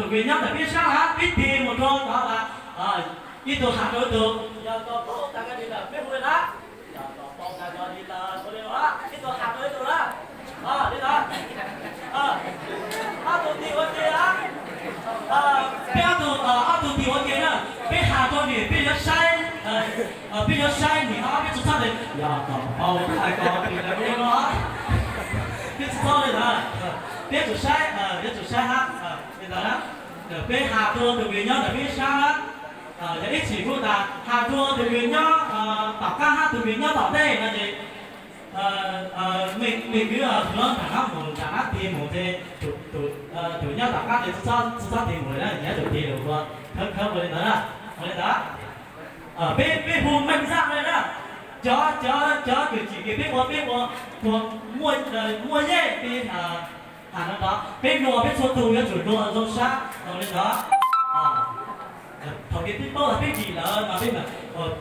Tus viv nyob ntawm peb sab hab, peb tig mus rau tod lawm, ib tug has rau ib tug, yog tau paub tas koj li lawm peb hu li na. Yog tau paub tas koj li lawm hu li na, ib tug has rau ib tug na. Li ntawd. Ob tug tig ua ke na. Peb ob tug, ob tug tig ua ke na. Peb has rau nws peb yuav saib, peb yuav saib nws hab peb tsi txhob li, yog tau paub tas koj li lawm hu li no. Peb tsi txhob li ntawd. Peb tsum saib, peb tsum saib hab li ntawd na. Peb has rua tus viv nyob ntawm peb sab na, yog ib txhis kuj tas has rua tus viv nyob tom qab hab tus viv nyob tom ntej no ces, mej, mej kwv hlob nram hab mus, nram hab tig mus ces tus nyob tom qab ces tsi txhob tig mus li na, nyias tsum tig lug ua khawb khawb ua li ntawd na. Ua li ntawd. Peb, peb hu meej zaj li na. Cov, cov, cov kws tsim kev peb ua, peb ua, muaj, muaj yej peb has no tod, peb nua peb txhua tug yuav tsum nua zoo sab no li ntawd. Thaum kws peb paub tas peb dim lawm no peb,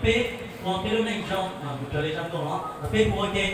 peb ua peb lub neej zoo mus raws li zoo nkauj no, peb hu ua ke.